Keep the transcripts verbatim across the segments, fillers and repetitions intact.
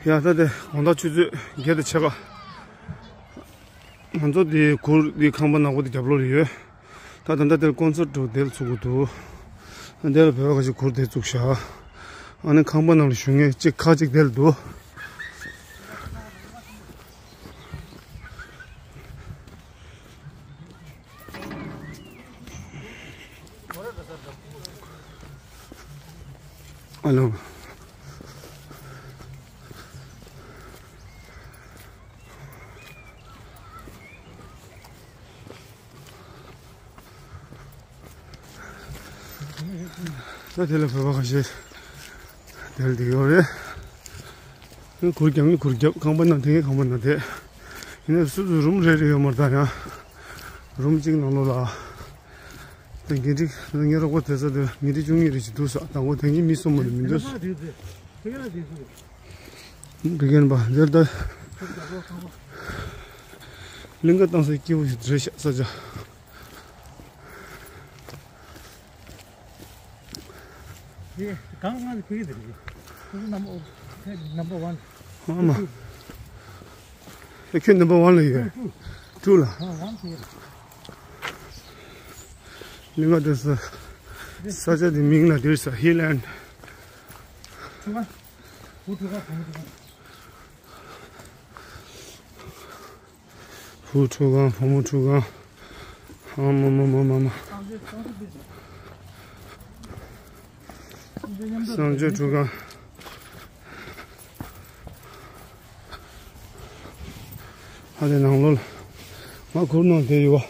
ཡ་ད་དེ་དགོང་དག་ཆུ་ཚོད་བརྒྱད་དང་ཕྱེད་ཀ། ང་ཚོ་དེ་གུར་དེ་ཁང་པ་ནག་པོ་དེ་རྒྱབ་ལོགས་ལ་ཡོད། ད་ད་ལྟ་དེར་ཀོན་སར་ཊི་འགྲོ་དེར་ཚུགས་དགོས་འདུག། ཨ་དེ་ལ་བོད་པ་ཁ་ཤས་གུར་དེ་བཙུགས་བཞག། ཨ་ནི་ཁང་པ་ནང་ལ་བཞུགས་མཁན་གཅིག་ཁག་གཅིག་དེ་ལ་འདུག། ཨ་ལོ། ད་དེ་ལ་བོད་པ་ཁ་ཤས་དེར་བསྡད་ཡོད་རེད། གུར་རྒྱབ་ནི་གུར་རྒྱབ། ཁང་པ་ནང་དེ་ཁང་པ་ནང་དེ། ཡིན་ན་སོ་སོ་རུམ་རེ་རེ་ཡོད་མ་རེད། ད་ཡང་རུམ་གཅིག་ནང་ལོགས་ལ། དེ་འགན་འཁྲི་ངའི་རོགས་པ་དེ་ཚོ་དེ་ཉིན་རེ་བཅུ་གཉིས་རེ་ཞིག་འདུག་ས། དང་པོ་དེ་གཉིས་མི་གསུམ་མ་ལས་མི་འདུག་ས། འདི་རྒན་པ་འདིར་ད་གླིང་ག་བཏང་སའི་སྐྱིད་པོ་ཞིག་རེད་ཤག་ས་ཆ། གང་ང་ཁུ་ཡི་དེ་རེད། ཁུ་ནམ་ཨོ་ནམ་པར་ཝན། ཨ་མ། ཨེ་ཁྱོད་ནམ་པར་ཝན་ལ་ཡོད། ཊུ་ལ། ཨ་ཝན་ཁུ་ཡི། གླིང་ག་དེ་ས་ས་ཆ་དེ་མིང་ལ་དེར་ས་ཧི་ལན། ཁུ་ཁ་ཁུ་ཁ་ཁུ་ཁ། བུ་ཕྲུག་གང་བུ་མོ་ཕྲུག་གང་། ཨ་མ་མ་མ་མ་མ། གསང་སྤྱོད་ཕྲུག་གང་། ཨ་དེ་ནང་ལོགས་ལ་ང་གུར་ནང་བསྡད་ཡོད་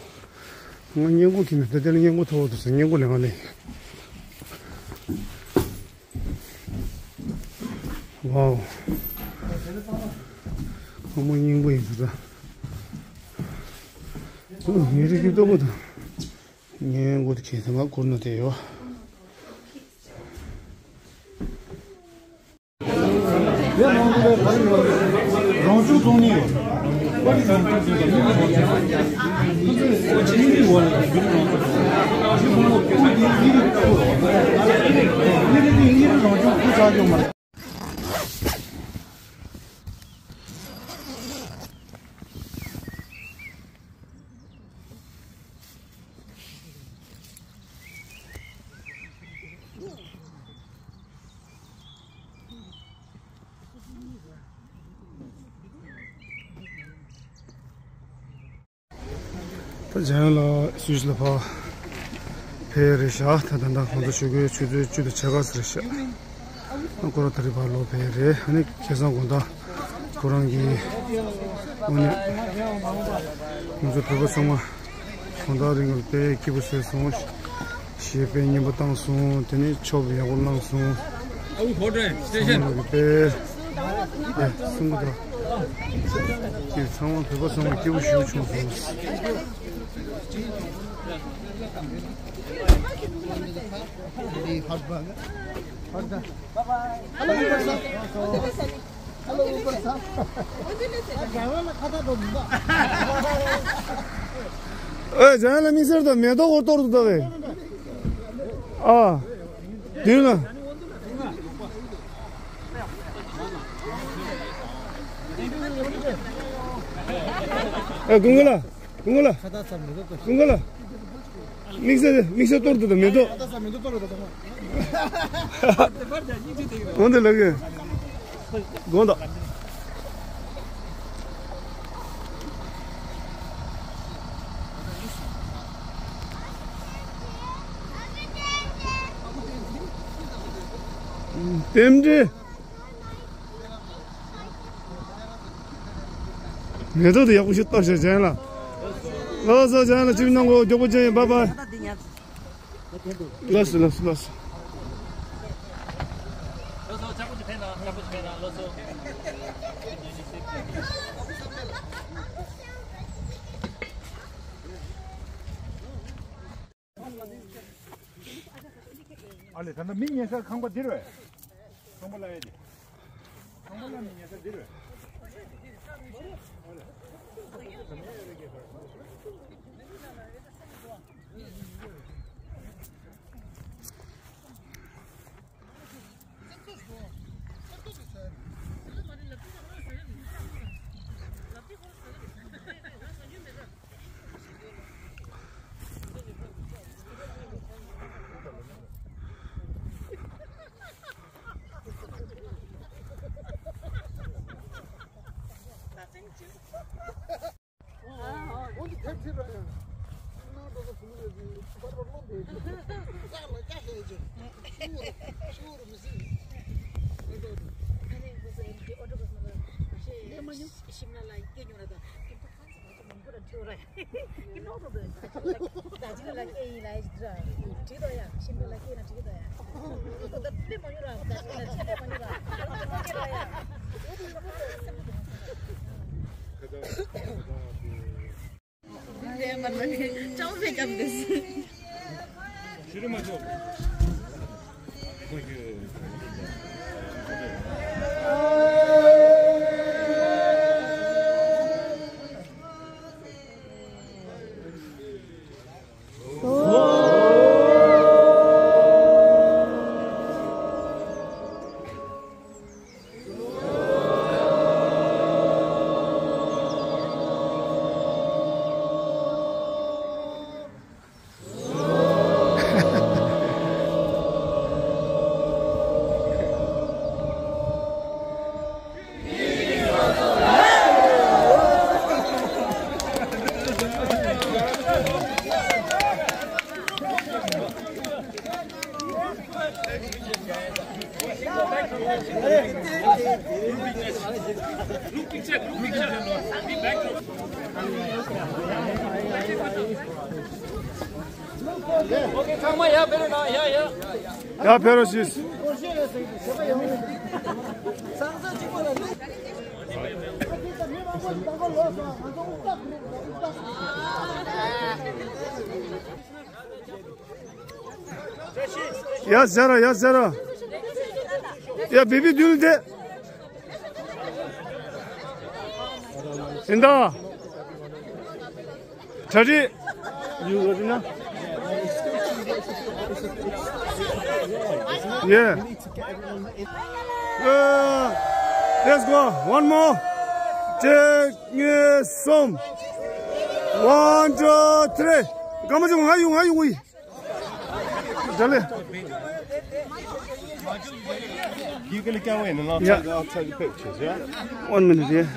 པ། ང་སྔས་མགོ་ཁྱེར་ནས་ད་ལྟ་ལ་སྔས་མགོ་ཐོག་ཏུ་སོང་། སྔས་མགོ་ལས་ང་ལས། ཝའོ། ཁོ་མོ་སྙིང་པོ་ཡིན་ཟེར་ད། ངའི་རིགས་ཀྱི་ལྟོ་གོ་དང་། ངའི་མགོ་དེ་ཁྱེད་ཚང་མ་བསྐུར་ན་བསྡད་ཡོད། རང་བྱུང་ཚོང་ནི་ཡོད། ད་འཇམ་དབྱངས་ལགས་སུད་སི་ལ་ཕར་ཕེབས་རེད་ཤག། ད་ད་ལྟ་ཁོང་ཚོ་ཆུ་ཚོད་ཆུ་ཚོད་བཅུ་དང་ཕྱེད་ཀ་ཙམ་རེད་ཤག། ཨ་ཁོ་རང་ད་རེས་ཕར་ལོག་ཕེབས་རེད། ཨ་ནི་ཁ་སང་དགོང་དག་ཁོ་རང་གིས་དངོས་གནས་ང་ཚོ་བོད་པ་ཚང་མ་དགོང་དག་རིང་ལ་དཔེ་སྐྱིད་པོ་བཟོས་སོང་། གཞས་དཔེ་སྙན་པོ་བཏང་སོང་། དེ་ནས་ཆོབ་ཡག་པོ་བླངས་སོང་། ཨ་ཁུ་ཕོ་བྲང་སྟེ་ཚང་མ་ལ་དཔེ་ཨེ་གསུང་གི་འདུག། ཁྱེད་ཚང་མ་བོད་པ་ཚང་མ་སྐྱིད་པོ་ཞེ་པོ་བྱུང་སོང་། ཨེ་འཇམ་དབྱངས་ལགས་དམིགས་བསལ་དུ་མེ་ཏོག་འོ་གཏོར་དུ་བཏང་བས། ཨ། དེ་ན། ཨེ་ཀུན་དགའ་ལགས། ཀུན་དགའ་ལགས། ཀུན་དགའ་ལགས། དམིགས་བསལ་དམིགས་བསལ་གཏོར་དུ་དང་མེ་ཏོག། འོན་ཏེ་ལགས་ཀྱི། དགོངས་དག། རྟེན་འབྲེལ། མེ་ཏོག་དེ་ཡག་པོ་ཞིག་གཏོར་བྱས་བྱས་ལ། ལགས་སོ་བྱས་ལ་ཅིག་གནང་གོ། མགྱོགས་པོ་བྱས་ཡིན། བཱའི་བཱའི། ལགས་སོ་ལགས་སོ་ལགས་སོ། ཨ་ལེ། ད་ལྟ་མི་ཉལ་ས་ཁང་པ་འདིར་བས། ཁང་པ་ལ་ཡ་དེ། ཁང་པ་ལ་མི་ཉལ་ས་འདིར་བས། ཨ་ལེ། འོན་ཏེ་དེབ་ཐེར་ར་ཡང་། ནང་འགྲོ་ས་བུ་མོ་ཡོད་དེ་པར་པར་སློབ་འདོད་ཀྱི། ཡག་ལ་ཡག་ལས་ཀྱི། ཤུ་རུ་ཤུ་རུ་མི་སྲིད། ཨ་ནི་ཁོ་ཚོ་ཨེམ་ཀེ་ཨོ་ཊོ་གོ་སི་མ་ལ་ཤི་ཤིམ་ལ་ལ་སྐད་ཉོ་ར་དང་ཁྱིམ་ཐོག་ཁང་ཚན་མང་པོ་ར་འཁྲིད་ར་ཡ། ཁྱིམ་ནོར་དུ་འདོད་ད་ཅི་ལ་སྐད་ཡིན་ལ་ཡ་འདྲི་དོ་ཡ། ཤིམ་ལ་སྐད་ན་འགྲིག་གི་དོ་ཡ། ཁོ་ད་ཕུད་མ་ཉོ་ར་ད་ཅི་ལ་ཕུད་མ་ཉོ་ར་ད་ལ་ཁོ་སྐད་ར་ཡ། ཡ་ཕེ་རོ་སིས། ཡ་ཟེར་ར་ཡ་ཟེར་ར། ཡ་བི་བི་དུལ་དེ། ཡིན་ད། གྲ་སྒྲིག You ready now? Yeah. Uh, let's go. One more. གཅིག་གཉིས་གསུམ། One, two, three. སྐར་མ་བཅུ་ང་ཡོང་ང་ཡོང་ངི། འདྲ་ལེ། You gonna go in and I'll take, I'll take the pictures, yeah? One minute, yeah.